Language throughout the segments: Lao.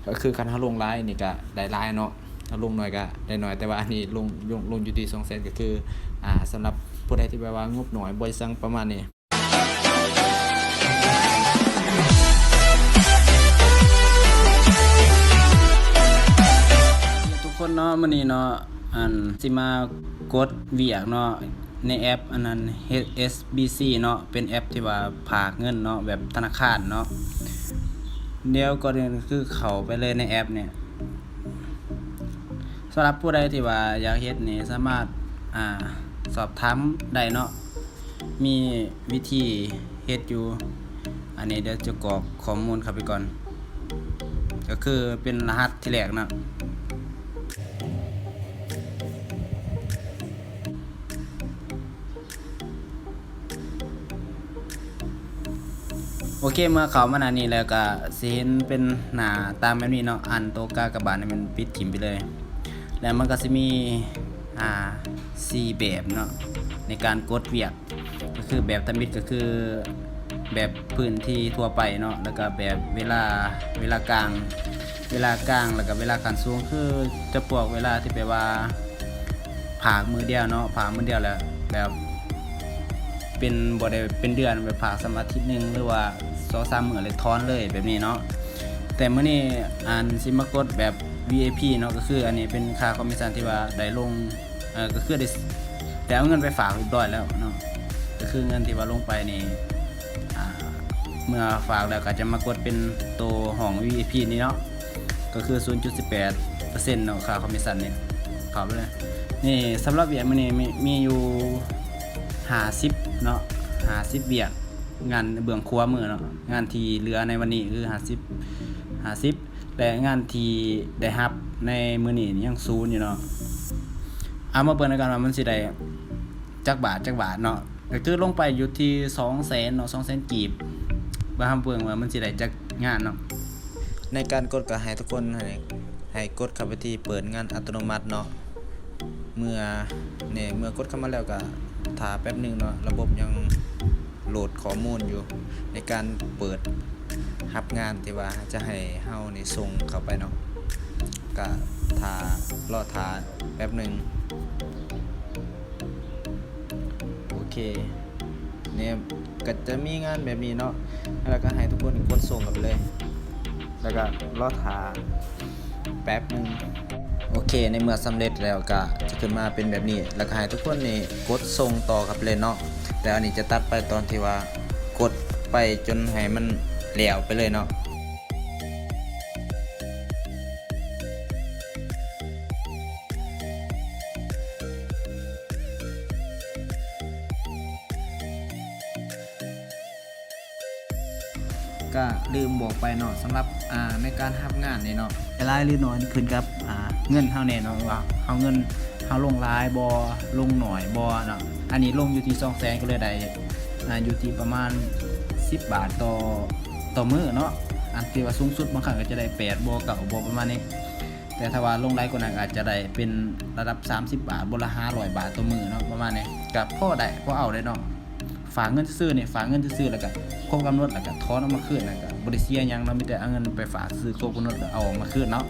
ກໍຄືຄັນເຮົາລົງຫຼາຍນີ້ກໍໄດ້ຫຼາຍເນາະ, ເຮົາລົງໜ້ອຍກໍໄດ້ໜ້ອຍ, ແຕ່ວ່າອັນນີ້ລົງ ລົງ ລົງຢູ່ທີ່ສອງແສນ ກໍຄື ອ່າ ສຳລັບຜູ້ໃດທີ່ແບບວ່າງົບໜ້ອຍ ບໍ່ໄດ້ສັ່ງປະມານນີ້. ທຸກຄົນເນາະ, ມື້ນີ້ເນາະ ອັນ ຊິມາກົດວຽກເນາະ ໃນແອັບອັນນັ້ນ ເອສບີຊີເນາະ, ເປັນແອັບທີ່ວ່າຝາກເງິນເນາະ ແບບທະນາຄານເນາະ. ດຽວກ່ອນອື່ນຄືເຂົ້າໄປເລີຍໃນແອັບນີ້. ສຳລັບຜູ້ໃດທີ່ວ່າຢາກເຮັດນີ້ ສາມາດ ອ່າ ສອບຖາມໄດ້ເນາະ, ມີວິທີເຮັດຢູ່. ອັນນີ້ດຽວຈະກອກຂໍ້ມູນເຂົ້າໄປກ່ອນ, ກໍຄືເປັນລະຫັດທີແລກເນາະ. ໂອເຄ, ເມື່ອເຂົ້າມາໜ້ານີ້ແລ້ວກໍຊິເຫັນເປັນໜ້າຕ່າງແບບນີ້ເນາະ, ອັນໂຕກາກະບາດນີ້ມັນປິດຖິ້ມໄປເລີຍ. ແລ້ວມັນກໍຊິມີ ອ່າ ສີ່ແບບເນາະ ໃນການກົດວຽກ, ກໍຄືແບບທຳອິດກໍຄືແບບພື້ນທີ່ທົ່ວໄປເນາະ, ແລ້ວກໍແບບເວລາ ເວລາກາງ ເວລາກາງ ແລ້ວກໍເວລາຂັ້ນສູງ ຄືຈຳພວກເວລາທີ່ແບບວ່າຝາກມື້ດຽວເນາະ, ຝາກມື້ດຽວແລ້ວແບບເປັນ ບໍ່ໄດ້ເປັນເດືອນ, ແບບຝາກສ່ຳອາທິດໜຶ່ງ ຫຼືວ່າສອງສາມມື້ແລ້ວຖອນເລີຍແບບນີ້ເນາະ. ແຕ່ມື້ນີ້ອັນຊິມາກົດແບບ ວີໄອພີ ເນາະ, ກໍຄືອັນນີ້ເປັນຄ່າຄອມມິດຊັນທີ່ວ່າໄດ້ລົງ ເອີ ກໍຄືໄດ້ ໄດ້ເອົາເງິນໄປຝາກຮຽບຮ້ອຍແລ້ວເນາະ, ກໍຄືເງິນທີ່ວ່າລົງໄປນີ້ ອ່າ ເມື່ອຝາກແລ້ວກໍຈະມາກົດເປັນໂຕຫ້ອງ ວີໄອພີ ນີ້ເນາະ, ກໍຄືສູນຈຸດສິບແປດເປີເຊັນເນາະ ຄ່າຄອມມິດຊັນນີ້. ເຂົ້າໄປເລີຍ. ນີ້ສຳລັບວຽກມື້ນີ້ມີ ມີຢູ່ຫ້າສິບເນາະ, ຫ້າສິບວຽກ, ງານເບື້ອງຂວາມືເນາະ, ງານທີ່ເຫຼືອໃນວັນນີ້ຄືຫ້າສິບ ຫ້າສິບ ແລະ ງານທີ່ໄດ້ຮັບໃນມື້ນີ້ຍັງສູນຢູ່ເນາະ. ເອົາມາເບິ່ງນຳກັນວ່າມັນຊິໄດ້ຈັກບາດ ຈັກບາດເນາະ, ກໍຄືລົງໄປຢູ່ທີ່ສອງແສນເນາະ, ສອງແສນກີບ. ມາເຮົາເບິ່ງວ່າມັນຊິໄດ້ຈັກງານເນາະ. ໃນການກົດກໍໃຫ້ທຸກຄົນໃຫ້ ໃຫ້ກົດເຂົ້າໄປທີ່ເປີດງານອັດຕະໂນມັດເນາະ. ເມື່ອ ນີ້ ເມື່ອກົດເຂົ້າມາແລ້ວກໍຖ້າແປັບໜຶ່ງເນາະ, ລະບົບຍັງໂຫຼດຂໍ້ມູນຢູ່ ໃນການເປີດຮັບງານທີ່ວ່າຈະໃຫ້ເຮົານີ້ສົ່ງເຂົ້າໄປເນາະ, ກໍຖ້າ ລໍຖ້າແປັບໜຶ່ງ. ໂອເຄ ນີ້ກໍຈະມີງານແບບນີ້ເນາະ, ແລ້ວກໍໃຫ້ທຸກຄົນກົດສົ່ງເຂົ້າໄປເລີຍ ແລ້ວກໍລໍຖ້າແປັບໜຶ່ງ. ໂອເຄ ໃນເມື່ອສຳເລັດແລ້ວກໍຈະຂຶ້ນມາເປັນແບບນີ້, ແລ້ວກໍໃຫ້ທຸກຄົນນີ້ກົດສົ່ງຕໍ່ກັນໄປເລີຍເນາະ. ແລ້ວອັນນີ້ຈະຕັດໄປຕອນທີ່ວ່າກົດໄປຈົນໃຫ້ມັນແລ້ວໄປເລີຍເນາະ. ກະລືມບອກໄປເນາະ, ສຳລັບ ອ່າ ໃນການຮັບງານນີ້ເນາະ, ຫຼາຍຫຼືໜ້ອຍຂຶ້ນກັບ ອ່າ ເງິນເຮົາແນ່ເນາະ, ວ່າເຮົາເງິນເຮົາລົງຫຼາຍບໍ່ ລົງໜ້ອຍບໍ່ເນາະ. ອັນນີ້ລົງຢູ່ທີ່ສອງແສນ ກໍເລີຍໄດ້ ອ່າ ຢູ່ທີ່ປະມານສິບບາດຕໍ່ ຕໍ່ມື້ເນາະ. ອັນທີ່ວ່າສູງສຸດບາງຄັ້ງກໍຈະໄດ້ແປດບໍ່ ເກົ້າບໍ່ ປະມານນີ້, ແຕ່ຖ້າວ່າລົງຫຼາຍກວ່ານັ້ນ ອາດຈະໄດ້ເປັນລະດັບສາມສິບບາດ ບໍ່ລະຫ້າຮ້ອຍບາດຕໍ່ມື້ເນາະ ປະມານນີ້. ກໍພໍໄດ້ ພໍເອົາໄດ້ເນາະ, ຝາກເງິນຊື່ໆນີ້ ຝາກເງິນຊື່ໆ ແລ້ວກໍຄົບກຳນົດ ແລ້ວກໍຖອນອອກມາຄືນ, ແລ້ວກໍບໍ່ໄດ້ເສຍຫຍັງເນາະ, ມີແຕ່ເອົາເງິນໄປຝາກຊື່ໆ ຄົບກຳນົດ ແລ້ວເອົາອອກມາຄືນເນາະ.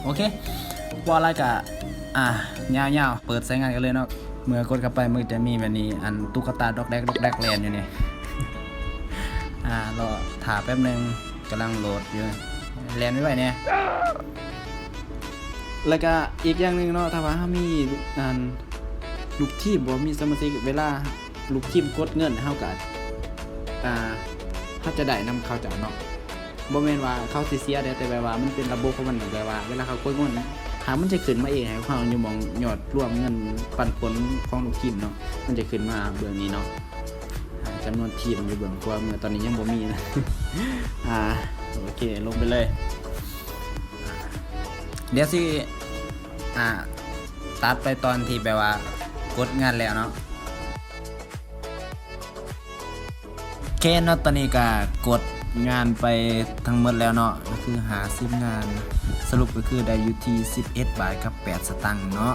ໂອເຄ ເວົ້າຫຼາຍກະ ອ່າ ຍາວໆ ເປີດໃຊ້ງານກັນເລີຍເນາະ. ເມື່ອກົດເຂົ້າໄປ ມັນຈະມີແບບນີ້ ອັນຕຸກກະຕາດອກແດກ ດອກແດກ ແລ່ນຢູ່ນີ້. ອ່າ ລໍຖ້າແປັບໜຶ່ງ ກຳລັງໂຫຼດຢູ່ ແລ່ນໄວໆແດ່. ແລ້ວກະອີກຢ່າງໜຶ່ງເນາະ, ຖ້າວ່າເຮົາມີ ອັນ ລູກທີມບໍ່ ມີສະມາຊິກ ເວລາລູກທີມກົດເງິນ ເຮົາກະ ອ່າ ເຮົາຈະໄດ້ນຳເຂົາເຈົ້າເນາະ. ບໍ່ແມ່ນວ່າເຂົາຊິເສຍເດ້, ແຕ່ແບບວ່າມັນເປັນລະບົບຂອງມັນ, ແບບວ່າເວລາເຂົາກົດເງິນ ຫາມັນຈະຂຶ້ນມາເອງໃຫ້ເຮົາຢູ່ໝ່ອງຍອດລວມເງິນປັນຜົນຂອງລູກທີມເນາະ, ມັນຈະຂຶ້ນມາເບື້ອງນີ້ເນາະ. ອ່າ ຈຳນວນທີມຢູ່ເບື້ອງຂວາມື ຕອນນີ້ຍັງບໍ່ມີນະ. ອ່າ ໂອເຄ ລົງໄປເລີຍ. ດຽວຊິ ອ່າ ຕັດໄປຕອນທີ່ແບບວ່າກົດງານແລ້ວເນາະ. ໂອເຄເນາະ, ຕອນນີ້ກໍກົດງານໄປທັງໝົດແລ້ວເນາະ, ກໍຄືຫ້າສິບງານ, ສະຫຼຸບກໍຄືໄດ້ຢູ່ທີ່ສິບເອັດບາດກັບແປດສະຕັງເນາະ.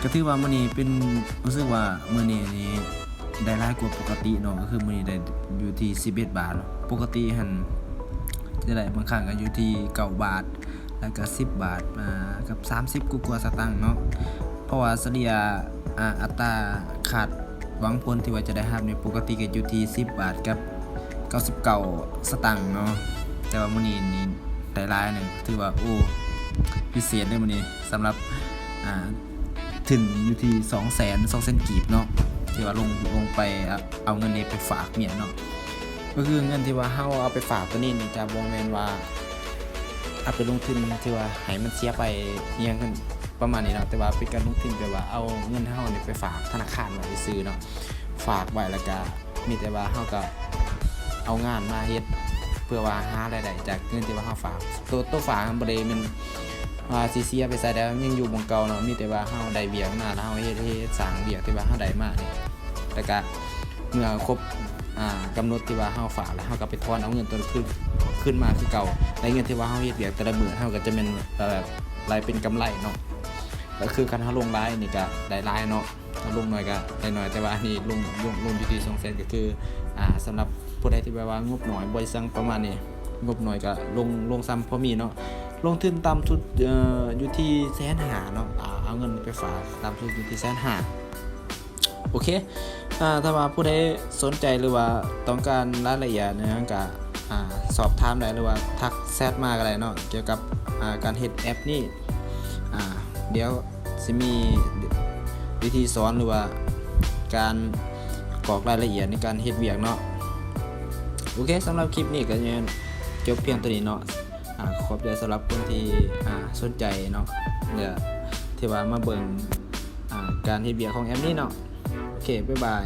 ກໍຖືວ່າມື້ນີ້ເປັນ ຮູ້ສຶກວ່າມື້ນີ້ນີ້ໄດ້ຫຼາຍກວ່າປົກກະຕິເນາະ, ກໍຄືມື້ນີ້ໄດ້ຢູ່ທີ່ສິບເອັດບາດເນາະ. ປົກກະຕິຫັ້ນ ໄດ້ຫຼາຍ ບາງຄັ້ງກໍຢູ່ທີ່ເກົ້າບາດ ແລ້ວກໍສິບບາດ ອ່າ ກັບສາມສິບກວ່າໆສະຕາງເນາະ. ເພາະວ່າສະເລ່ຍ ອ່າ ອັດຕາຄາດຫວັງຜົນທີ່ວ່າຈະໄດ້ຮັບນີ້ ປົກກະຕິກໍຢູ່ທີ່ສິບບາດກັບເກົ້າສິບເກົ້າສະຕາງເນາະ. ແຕ່ວ່າມື້ນີ້ນີ້ໄດ້ຫຼາຍໜຶ່ງ ຖືວ່າ ໂອ້ ພິເສດເລີຍມື້ນີ້ ສຳລັບ ອ່າ ທຶນຢູ່ທີ່ສອງແສນ ສອງແສນກີບເນາະ ທີ່ວ່າລົງ ລົງໄປ ອ່າ ເອົາເງິນນີ້ໄປຝາກເມຍເນາະ. ກໍຄືເງິນທີ່ວ່າເຮົາເອົາໄປຝາກໂຕນີ້ນີ້ ຈະບໍ່ແມ່ນວ່າເອົາໄປລົງທຶນທີ່ວ່າໃຫ້ມັນເສຍໄປອີ່ຫຍັງປະມານນີ້ເນາະ, ແຕ່ວ່າເປັນການລົງທຶນແບບວ່າເອົາເງິນເຮົານີ້ໄປຝາກທະນາຄານໄວ້ຊື່ໆເນາະ, ຝາກໄວ້ ແລ້ວກະມີແຕ່ວ່າເຮົາກະເອົາງານມາເຮັດ ເພື່ອວ່າຫາລາຍໄດ້ຈາກເງິນທີ່ວ່າເຮົາຝາກ. ໂຕ ໂຕຝາກມັນບໍ່ໄດ້ແມ່ນວ່າຊິເສຍໄປໃສແລ້ວ, ຍັງຢູ່ໝ່ອງເກົ່າເນາະ, ມີແຕ່ວ່າເຮົາໄດ້ວຽກມາ ແລ້ວເຮົາເຮັດ ເຮັດສ້າງວຽກທີ່ວ່າເຮົາໄດ້ມານີ້ ແລ້ວກະເມື່ອຄົບ ອ່າ ກຳນົດທີ່ວ່າເຮົາຝາກແລ້ວ ເຮົາກໍໄປຖອນເອົາເງິນຕົວນັ້ນຄືນ ຄືນມາຄືເກົ່າ. ແລະເງິນທີ່ວ່າເຮົາເຮັດວຽກແຕ່ລະມື້ ເຮົາກໍຈະແມ່ນ ເອີ ໄລ່ເປັນກຳໄລເນາະ. ກໍຄືຄັນເຮົາລົງຫຼາຍນີ້ກໍໄດ້ຫຼາຍເນາະ, ເຮົາລົງໜ້ອຍກໍໄດ້ໜ້ອຍ, ແຕ່ວ່າອັນນີ້ລົງ ລົງ ລົງຢູ່ທີ່ສອງແສນ ກໍຄື ອ່າ ສຳລັບຜູ້ໃດທີ່ແບບວ່າງົບໜ້ອຍ ບໍ່ໄດ້ຫຍັງປະມານນີ້, ງົບໜ້ອຍກໍລົງ ລົງສ່ຳພໍມີເນາະ. ລົງທຶນຕ່ຳສຸດ ເອີ ຢູ່ທີ່ແສນຫ້າເນາະ, ອ່າ ເອົາເງິນໄປຝາກ ຕ່ຳສຸດຢູ່ທີ່ແສນຫ້າ. ໂອເຄ ອ່າ ຖ້າວ່າຜູ້ໃດສົນໃຈ ຫຼືວ່າຕ້ອງການລາຍລະອຽດຫຍັງ ກໍ ອ່າ ສອບຖາມໄດ້ ຫຼືວ່າທັກແຊັດມາກໍໄດ້ເນາະ ກ່ຽວກັບ ອ່າ ການເຮັດແອັບນີ້. ອ່າ ດຽວຊິມີວິທີສອນ ຫຼືວ່າການກອກລາຍລະອຽດໃນການເຮັດວຽກເນາະ. ໂອເຄ ສຳລັບຄລິບນີ້ກໍຍັງຈົບພຽງເທົ່ານີ້ເນາະ. ອ່າ ຂອບໃຈສຳລັບຄົນທີ່ ອ່າ ສົນໃຈເນາະ ແລະ ທີ່ວ່າມາເບິ່ງ ອ່າ ການເຮັດວຽກຂອງແອັບນີ້ເນາະ. ໂອເຄ ບາຍບາຍ.